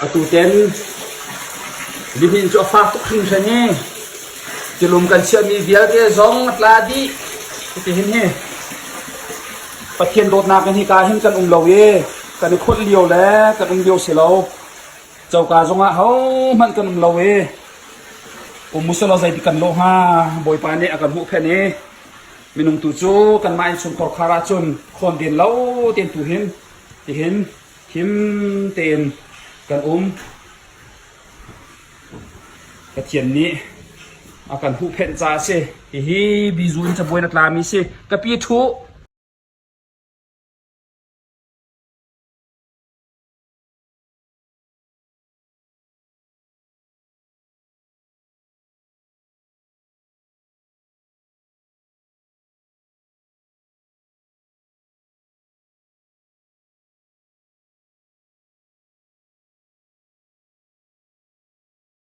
Atu ten lihnin cu a fak tuk hringhran i tilum kan chiahmi vialte zong a tla dih. Hitihin hi Pathian dawtnak in hika hin kan um lo i kan i kholh lio le kan um lio si lo. Coka zongah hohmanh kan um lo i um usalaw zeitik kan lawh hnga Bawipa nih a kan huhphenh i minung tu cu kanmah innchungkhar khar ahcun khawnden lo tein tu hin tihin him tein kan um. Pathian nih a kan huhphenh caah a si. Hihi bizu in cabuai na tlami si. Ka pi ṭhu.